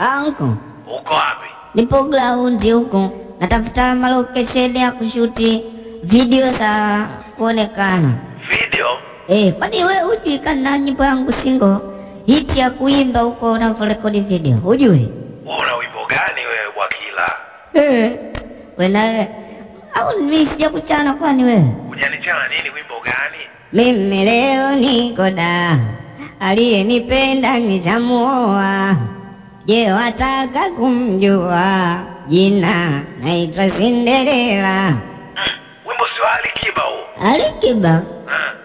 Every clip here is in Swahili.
Anko, Uko wapi? Nipo ground huko. Natafuta malokesheni ya kushuti video za kuonekana. Video? Kwani wewe hujui kana nyimbo yangu single hit ya kuimba huko unavyorekodi video? Hujui? Una wimbo gani wewe Bwakila? Wewe na au mimi sijakuchana kwani wewe? Hujanichana nini, wimbo gani? Mimi leo niko da, aliyenipenda nishamuoa. Je, wataka kumjua? Jina naitwa Cinderella. Wimbo si wa Alikiba huo? Alikiba?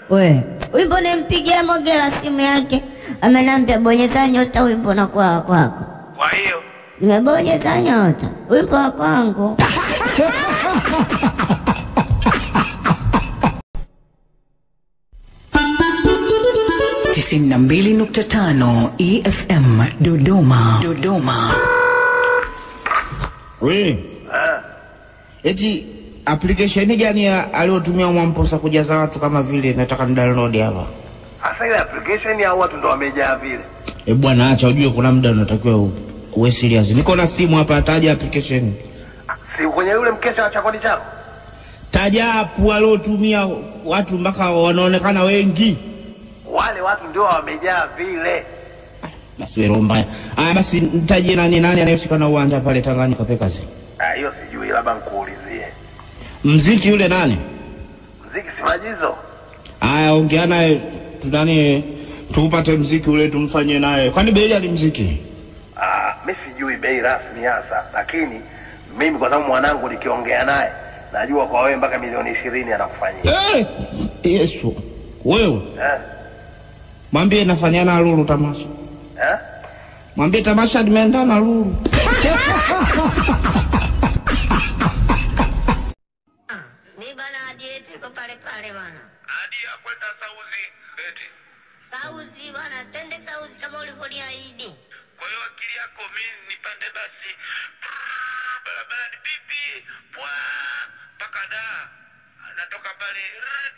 We, wimbo nimpigia Mogela simu yake, amenambia bonyeza nyota wimbo na kwa kwako. Kwa hiyo nimebonyeza nyota wimbo wa kwangu. Tisini na mbili nukta tano EFM Dodoma. Dodoma. We. Eti application gani aliyotumia Mwamposa kujaza watu kama vile nataka ni download hapa? Sasa ile application ya watu ndo wamejaa vile. Eh bwana, acha ujue kuna muda unatakiwa uwe serious. Niko na simu hapa, taja application. Si kwenye yule mkesha wa chakoni chako? Taja app waliotumia watu mpaka wanaonekana wengi. Wale watu ndio wamejaa vile. Basi wewe mbaya. Ah basi nitaje nani nani anayehusika na uwanja pale Tanganyika Packers? Ah hiyo sijui, labda nikuulizie. Mziki yule nani? Mziki si Majizo. Aya ongea naye tunani tupate mziki ule tumfanyie naye. Kwani bei ya mziki? Ah mimi sijui bei rasmi hasa, lakini mimi kwa sababu mwanangu nikiongea naye najua kwa wewe mpaka milioni 20 anakufanyia. Yesu. Wewe? Mwambie nafanyana na Lulu tamasha. Mwambie tamasha nimeenda na Lulu. Ni bana hadi yetu iko pale pale bana. Hadi ya kwenda Sauzi eti. Sauzi bana, twende Sauzi kama ulivyoniahidi. Kwa hiyo akili yako mimi nipande basi barabara ni pipi pwa mpaka da. Natoka pale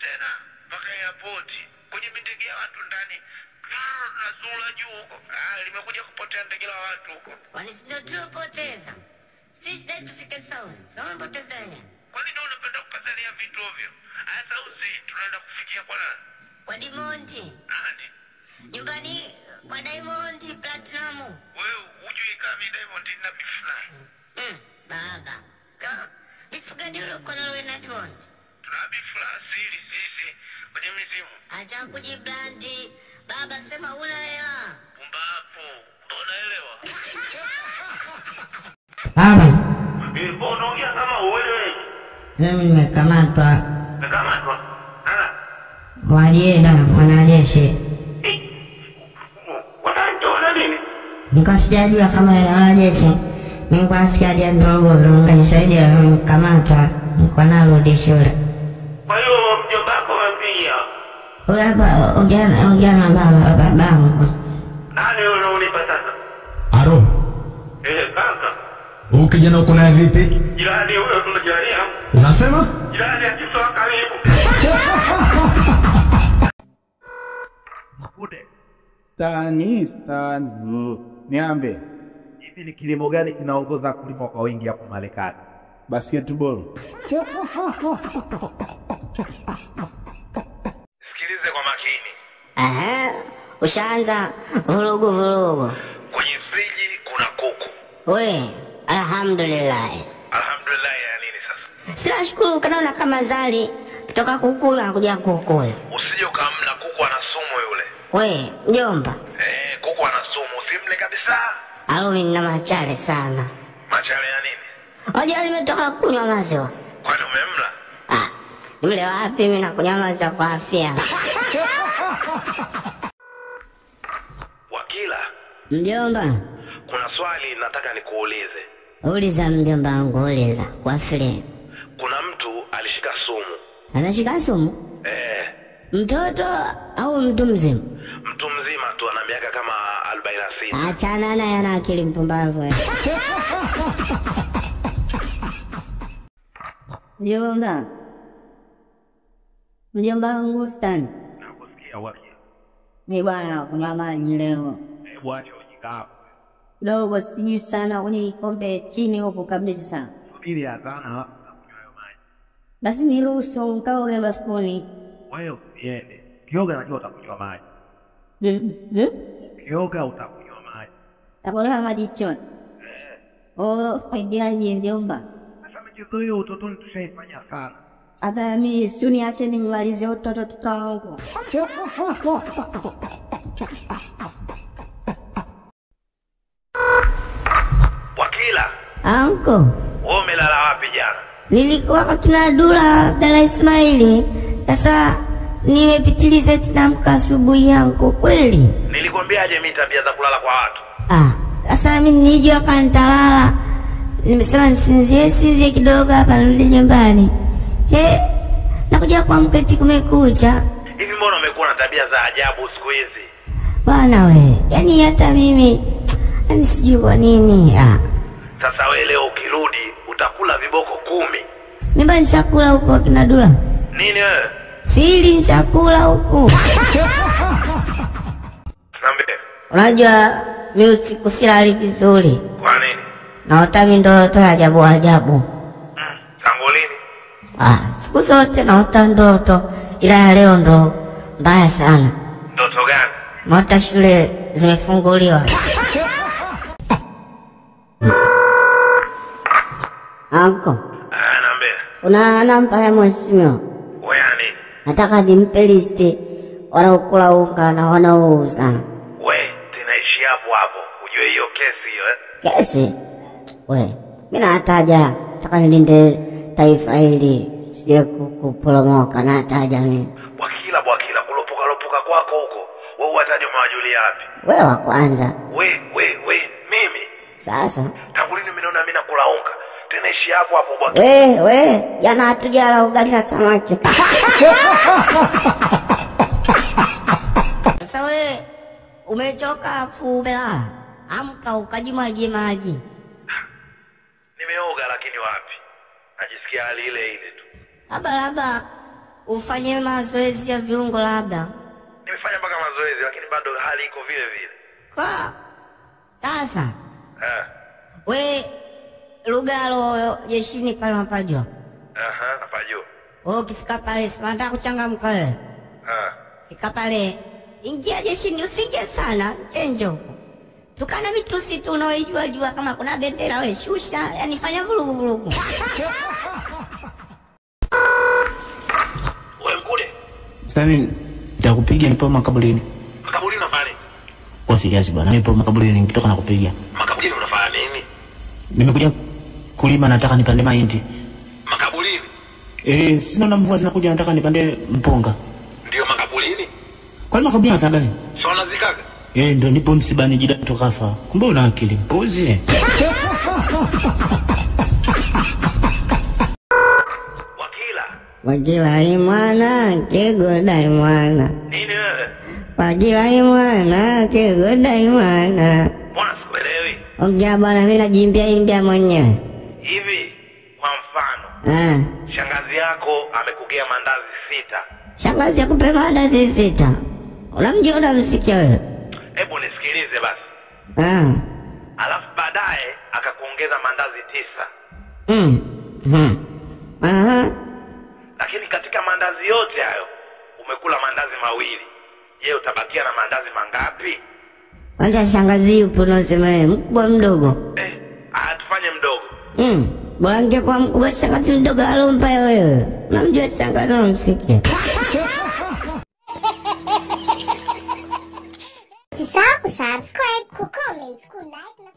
tena mpaka airport. Kwenye ndege ya watu ndani. Nazula juu huko. Limekuja kupotea ndege la watu huko. Kwani si ndio tulipoteza? Sisi ndio tufike Sauzi. Sio mpoteza wenyewe. Kwani ndio unapenda kukatalia vitu ovyo? Sauzi tunaenda kufikia kwa nani? Kwa Diamond. Nani? Nyumbani kwa Diamond Platinum. Wewe hujui kama Diamond na beef naye? Baba. Beef gani uliokuwa nalo na Diamond? Tuna beef la asili sisi kwenye mizimu. Acha kujibrandi. Baba sema una hela. Pumbavu. Unaelewa? Baba. Mbona unaongea kama uelewi? Mimi nimekamatwa. Nimekamatwa? Walienda wanajeshi. Wanatoa nini? Nikasijajua kama wanajeshi. Mimi kwa sijaja ndogo nikajisaidia nikamata. Nilikuwa narudi shule. Kwa hiyo mjomba wako amempigia? Huyu hapa ongea na baba babangu. Nani huyo unaonipa sasa? Aro. Kaka. Huyu kijana uko naye vipi? Jirani huyo tunajalia. Unasema? Jirani akitoka karibu. Makude. Stani stani. Niambe. Hivi ni kilimo gani kinaongoza kulima kwa wingi hapo Marekani? Basketball. Sikilize kwa makini. Ushaanza vurugu vurugu. Kwenye friji kuna kuku. We, alhamdulillah. Alhamdulillah ya nini sasa? Sina shukuru kanaona kama zali kutoka kukula kuja kukula. Usije ukamla kuku ana sumu yule. We, mjomba. Kuku ana sumu, usimle kabisa. Alo nina machale sana. Machale ya nini? Wajua nimetoka kunywa maziwa. Kwani umemla? Nimle wapi mimi na kunywa maziwa kwa afya. Wakila. Mjomba. Kuna swali nataka nikuulize. Uliza mjomba wangu, uliza. Kwa free. Kuna mtu alishika sumu. Ameshika sumu? Mtoto au mtu mzima? Mtu mzima tu ana miaka kama 46. Achana naye ana akili mpumbavu. Mjomba. Mjomba wangu Stan. Nakusikia wapi? Ni bwana kunywa maji leo. Hebu acha ujinga hapo. Kidogo sijui sana kwenye kikombe chini huko kabisa. Subiri adhana alafu utakunywa hayo maji. Basi niruhusu nikaoge bafuni. Wewe usiende. Ukioga najua utakunywa maji. Ukioga utakunywa maji. Takunywa maji chooni. Oh, faidiaje mjomba? Sasa michezo hiyo utotoni tushaifanya sana. Hata mimi si uniache nimalize utoto wangu. Wakila. Anko. Wewe umelala wapi jana? Nilikuwa kwa kina Dula Abdalla Ismaili. Sasa nimepitiliza tena asubuhi yangu kweli. Nilikwambiaje mimi tabia za kulala kwa watu? Ah, sasa mimi nilijua kama nitalala. Nimesema nisinzie kidogo hapa nirudi nyumbani. Nakuja kuamka eti kumekucha. Hivi mbona umekuwa na tabia za ajabu siku hizi? Bwana we, yani hata mimi yani sijui kwa nini. Ah. Sasa we leo ukirudi utakula viboko 10. Mimi nishakula huko kina Dula. Nini wewe? Sili nishakula huko. Niambie. Unajua mimi usiku silali vizuri. Kwa nini? Naota ndoto ya ajabu ajabu. Tangu lini? Ah, siku zote naota ndoto, ila leo ndo mbaya sana. Ndoto gani? Naota shule zimefunguliwa. Anko. Ah, niambie. Una namba ya mheshimiwa? Wewe nini? Nataka nimpe listi wanaokula unga na wanaouza. We, tunaishi hapo hapo. Ujue hiyo kesi hiyo eh? Kesi? We, mimi nataja, nataka nilinde taifa hili sije kuporomoka, nataja mimi. Bwakila bwakila kulopoka lopoka kwako huko. Wewe wataje umewajulia wapi? Wewe wa kwanza. We mimi. Sasa tangu lini mimi naona mimi nakula unga? Tena ishi hapo hapo bwakila. We, jana hatujala ugali na samaki. Sasa we umechoka afu umelala. Amka ukajimwagie maji. Nimeoga lakini wapi? Najisikia hali ile ile tu. Labda ufanye mazoezi ya viungo labda. Nimefanya mpaka mazoezi lakini bado hali iko vile vile. Kwa sasa. We Lugalo jeshini pale unapajua? Aha, napajua. Wewe ukifika pale si unataka kuchangamka wewe? Fika pale, ingia jeshini usiingie sana, chenjo huko. Tukana mitusi tu unaoijua jua, kama kuna bendera we shusha, yani fanya vurugu vurugu. Wewe mkule. Sasa mimi nitakupiga nipo makaburini. Makaburini unafanya nini? Kwa serious bwana, nipo makaburini nikitoka nakupiga. Makaburini unafanya nini? Nimekuja kulima, nataka nipande mahindi. Makaburini? Sina na mvua zinakuja, nataka nipande mpunga. Ndio makaburini? Kwa nini makaburini unafanya gani? Sio unazikaga? Ndio nipo msibani jida tukafa. Kumbe una akili mpuzi. Wakila. Wakila imwana kegoda imwana. Nini wewe? Wakila imwana kegoda imwana. Mbona sikuelewi? Ongea bwana, mimi najiimbia imbia mwenyewe. Hivi kwa mfano, shangazi yako amekugea mandazi 6. Shangazi akupe mandazi 6? Unamjua unamsikia wewe? Hebu nisikilize basi. Alafu baadaye akakuongeza mandazi 9. Lakini katika mandazi yote hayo umekula mandazi 2. Je, utabakia na mandazi mangapi? Kwanza shangazi yupo unasema wewe, mkubwa mdogo? Tufanye mdogo. Bora angekuwa mkubwa shangazi mdogo alompa wewe. Unamjua shangazi unamsikia. Usisahau kusubscribe, kucomment, kulike na